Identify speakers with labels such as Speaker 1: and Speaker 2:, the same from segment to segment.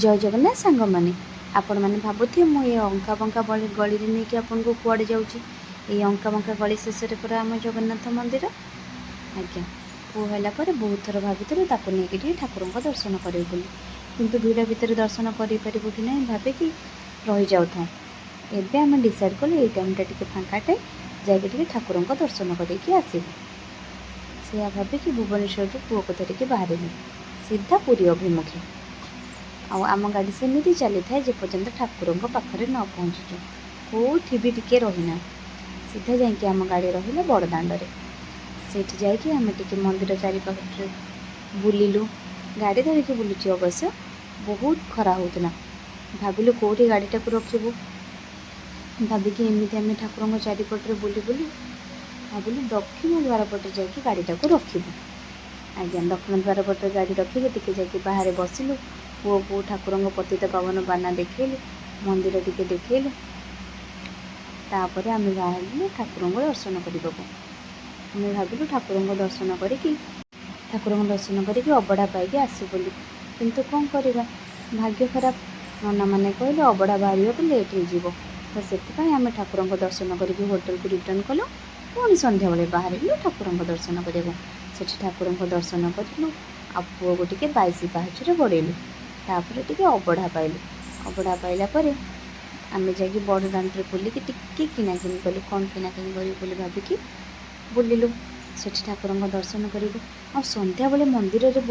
Speaker 1: ଜୟ ଜଗନ୍ନାଥ ସାଙ୍ଗମାନେ। ଆପଣମାନେ ଭାବୁଥିବେ, ମୁଁ ଏ ଅଙ୍କା ବଙ୍କା ଗଳିରେ ନେଇକି ଆପଣଙ୍କୁ କୁଆଡ଼େ ଯାଉଛି। ଏଇ ଅଙ୍କା ବଙ୍କା ଗଳି ଶେଷରେ ପୁରା ଆମ ଜଗନ୍ନାଥ ମନ୍ଦିର। ଆଜ୍ଞା, ପୁଅ ହେଲା ପରେ ବହୁତ ଥର ଭାବିଥିଲୁ ତାକୁ ନେଇକି ଟିକେ ଠାକୁରଙ୍କ ଦର୍ଶନ କରିବୁ ବୋଲି। କିନ୍ତୁ ଭିଡ଼ ଭିତରେ ଦର୍ଶନ କରିପାରିବୁ କି ନାହିଁ ଭାବିକି ରହିଯାଉଥାଉ। ଏବେ ଆମେ ଡିସାଇଡ଼୍ କଲୁ, ଏଇ ଟାଇମ୍ଟା ଟିକେ ଫାଙ୍କା ଟାଇମ୍, ଯାଇକି ଟିକେ ଠାକୁରଙ୍କ ଦର୍ଶନ କରିକି ଆସିବୁ। ସେଇଆ ଭାବିକି ଭୁବନେଶ୍ୱରରୁ ପୁଅକୁ ଧରିକି ବାହାରିଲୁ ସିଧା ପୁରୀ ଅଭିମୁଖେ। ଆଉ ଆମ ଗାଡ଼ି ସେମିତି ଚାଲିଥାଏ ଯେପର୍ଯ୍ୟନ୍ତ ଠାକୁରଙ୍କ ପାଖରେ ନ ପହଞ୍ଚିଛୁ। କେଉଁଠି ବି ଟିକେ ରହିନା। ସିଧା ଯାଇକି ଆମ ଗାଡ଼ି ରହିଲା ବଡ଼ ଦାଣ୍ଡରେ। ସେଇଠି ଯାଇକି ଆମେ ଟିକେ ମନ୍ଦିର ଚାରିପାଖରେ ବୁଲିଲୁ। ଗାଡ଼ି ଧରିକି ବୁଲୁଛି ଅବଶ୍ୟ। ବହୁତ ଖରା ହେଉଥିଲା। ଭାବିଲୁ କେଉଁଠି ଗାଡ଼ିଟାକୁ ରଖିବୁ। ଭାବିକି ଏମିତି ଆମେ ଠାକୁରଙ୍କ ଚାରିପଟରେ ବୁଲି ବୁଲି ଭାବିଲୁ ଦକ୍ଷିଣ ଦ୍ୱାର ପଟେ ଯାଇକି ଗାଡ଼ିଟାକୁ ରଖିବୁ। ଆଜ୍ଞା, ଦକ୍ଷିଣ ଦ୍ୱାର ପଟେ ଗାଡ଼ି ରଖିକି ଟିକେ ଯାଇକି ବାହାରେ ବସିଲୁ। ପୁଅକୁ ଠାକୁରଙ୍କ ପତିତ ପାବନ ବାନା ଦେଖେଇଲୁ, ମନ୍ଦିର ଟିକେ ଦେଖେଇଲୁ। ତାପରେ ଆମେ ବାହାରିଲୁ ଠାକୁରଙ୍କ ଦର୍ଶନ କରିବାକୁ। ଆମେ ଭାବିଲୁ ଠାକୁରଙ୍କ ଦର୍ଶନ କରିକି ଅବଢ଼ା ପାଇକି ଆସିବୁ ବୋଲି। କିନ୍ତୁ କ'ଣ କରିବା, ଭାଗ୍ୟ ଖରାପ। ନନାମାନେ କହିଲେ ଅବଢ଼ା ବାହାରିବାକୁ ଲେଟ୍ ହେଇଯିବ। ତ ସେଥିପାଇଁ ଆମେ ଠାକୁରଙ୍କ ଦର୍ଶନ କରିକି ହୋଟେଲକୁ ରିଟର୍ଣ୍ଣ କଲୁ। ପୁଣି ସନ୍ଧ୍ୟାବେଳେ ବାହାରିଲୁ ଠାକୁରଙ୍କ ଦର୍ଶନ କରିବାକୁ। ସେଠି ଠାକୁରଙ୍କ ଦର୍ଶନ କରିଲୁ ଆଉ ପୁଅକୁ ଟିକେ 22 ପାହାଚରେ ଗଡ଼େଇଲୁ। ତାପରେ ଟିକେ ଅବଢ଼ା ପାଇଲୁ। ଅବଢ଼ା ପାଇଲା ପରେ ଆମେ ଯାଇକି ବଡ଼ ଦାଣ୍ଡରେ ବୁଲିକି ଟିକେ କିଣାକିଣି କଲୁ। କ'ଣ କିଣାକିଣି କରିବୁ ବୋଲି ଭାବିକି ବୁଲିଲୁ। ସେଠି ଠାକୁରଙ୍କ ଦର୍ଶନ କରିଲୁ। ଆଉ ସନ୍ଧ୍ୟାବେଳେ ମନ୍ଦିରରେ,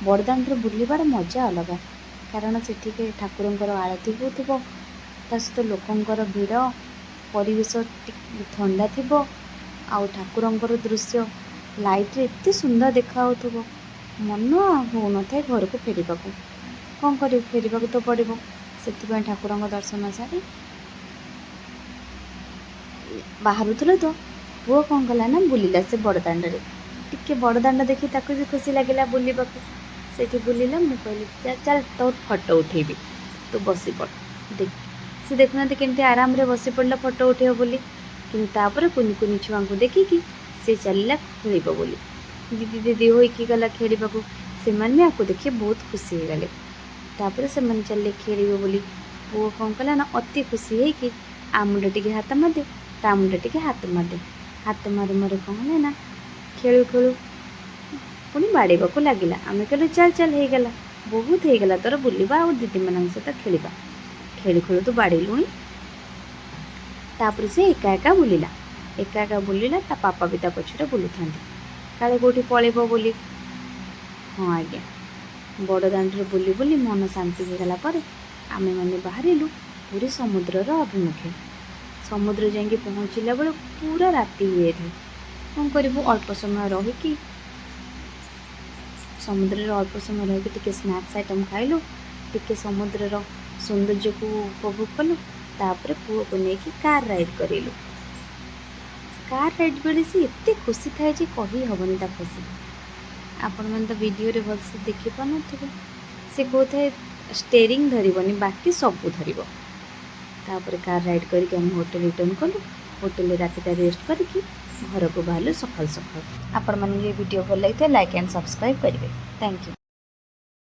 Speaker 1: ବଡ଼ ଦାଣ୍ଡରେ ବୁଲିବାର ମଜା ଅଲଗା। କାରଣ ସେଠିକି ଠାକୁରଙ୍କର ଆଳତି ହେଉଥିବ, ତା ସହିତ ଲୋକଙ୍କର ଭିଡ଼, ପରିବେଶ ଟିକେ ଥଣ୍ଡା ଥିବ ଆଉ ଠାକୁରଙ୍କର ଦୃଶ୍ୟ ଲାଇଟ୍ରେ ଏତେ ସୁନ୍ଦର ଦେଖାହେଉଥିବ, ମନ ହେଉନଥାଏ ଘରକୁ ଫେରିବାକୁ। କ'ଣ କରିବୁ, ଫେରିବାକୁ ତ ପଡ଼ିବ। ସେଥିପାଇଁ ଠାକୁରଙ୍କ ଦର୍ଶନ ସାରି ବାହାରୁଥିଲୁ ତ ପୁଅ କ'ଣ କଲା ନା ବୁଲିଲା ସେ ବଡ଼ ଦାଣ୍ଡରେ ଟିକେ। ବଡ଼ ଦାଣ୍ଡ ଦେଖି ତାକୁ ବି ଖୁସି ଲାଗିଲା ବୁଲିବାକୁ। ସେଇଠି ବୁଲିଲା। ମୁଁ କହିଲି, ଚାଲ, ତୋ ଫଟୋ ଉଠେଇବି, ତୁ ବସି ପଡ଼। ଦେଖ, ସେ ଦେଖୁନାହାନ୍ତି କେମିତି ଆରାମରେ ବସି ପଡ଼ିଲା ଫଟୋ ଉଠେଇବ ବୋଲି। କିନ୍ତୁ ତାପରେ କୁନି କୁନି ଛୁଆଙ୍କୁ ଦେଖିକି ସେ ଚାଲିଲା ଖେଳିବ ବୋଲି। ଦିଦି ଦିଦି ହୋଇକି ଗଲା ଖେଳିବାକୁ। ସେମାନେ ବି ଆକୁ ଦେଖି ବହୁତ ଖୁସି ହେଇଗଲେ। ତାପରେ ସେମାନେ ଚାଲିଲେ ଖେଳିବେ ବୋଲି। ପୁଅ କ'ଣ କଲା ନା ଅତି ଖୁସି ହେଇକି ଆ ମୁଣ୍ଡ ଟିକେ ହାତ ମାରିଦେ, ତା ମୁଣ୍ଡ ଟିକେ ହାତ ମାରିଦେ। ହାତ ମାରୁ ମାରୁ କ'ଣ ହେଲା ନା ଖେଳୁ ଖେଳୁ ପୁଣି ବାଡ଼େଇବାକୁ ଲାଗିଲା। ଆମେ କହିଲୁ, ଚାଲ ଚାଲ, ହେଇଗଲା, ବହୁତ ହେଇଗଲା ତୋର ବୁଲିବା ଆଉ ଦିଦିମାନଙ୍କ ସହିତ ଖେଳିବା। ଖେଳୁ ଖେଳୁ ତୁ ବାଡ଼େଇଲୁଣି। ତାପରେ ସେ ଏକା ଏକା ବୁଲିଲା, ଏକା ଏକା ବୁଲିଲା। ତା ପାପା ବି ତା ପଛରେ ବୁଲୁଥାନ୍ତି, କାଳେ କେଉଁଠି ପଳେଇବ ବୋଲି। ହଁ ଆଜ୍ଞା, ବଡ଼ ଦାଣ୍ଡରେ ବୁଲି ବୁଲି ମନ ଶାନ୍ତି ହେଇଗଲା ପରେ ଆମେମାନେ ବାହାରିଲୁ ପୁରୀ ସମୁଦ୍ରର ଅଭିମୁଖେ। ସମୁଦ୍ର ଯାଇକି ପହଞ୍ଚିଲା ବେଳକୁ ପୁରା ରାତି ହେଇଯାଇଥାଏ। କ'ଣ କରିବୁ, ଅଳ୍ପ ସମୟ ରହିକି, ସମୁଦ୍ରରେ ଅଳ୍ପ ସମୟ ରହିକି ଟିକେ ସ୍ନାକ୍ସ ଆଇଟମ୍ ଖାଇଲୁ, ଟିକେ ସମୁଦ୍ରର ସୌନ୍ଦର୍ଯ୍ୟକୁ ଉପଭୋଗ କଲୁ। ତାପରେ ପୁଅକୁ ନେଇକି କାର୍ ରାଇଡ଼୍ କରେଇଲୁ। କାର୍ ରାଇଡ଼୍ ବେଳେ ସେ ଏତେ ଖୁସି ଥାଏ ଯେ କହି ହେବନି ତା ଖୁସି। ଆପଣମାନେ ତ ଭିଡ଼ିଓରେ ଭଲସେ ଦେଖିପାରୁନଥିବେ। ସେ କହୁଥାଏ ଷ୍ଟେରିଂ ଧରିବନି, ବାକି ସବୁ ଧରିବ। ତାପରେ କାର୍ ରାଇଡ଼୍ କରିକି ଆମେ ହୋଟେଲ ରିଟର୍ଣ୍ଣ କଲୁ। ହୋଟେଲରେ ରାତିଟା ରେଷ୍ଟ କରିକି ଘରକୁ ବାହାରିଲୁ ସକାଳୁ ସକାଳୁ। ଆପଣମାନଙ୍କୁ ଏ ଭିଡ଼ିଓ ଭଲ ଲାଗିଥାଏ, ଲାଇକ୍ ଆଣ୍ଡ ସବସ୍କ୍ରାଇବ୍ କରିବେ। Thank you.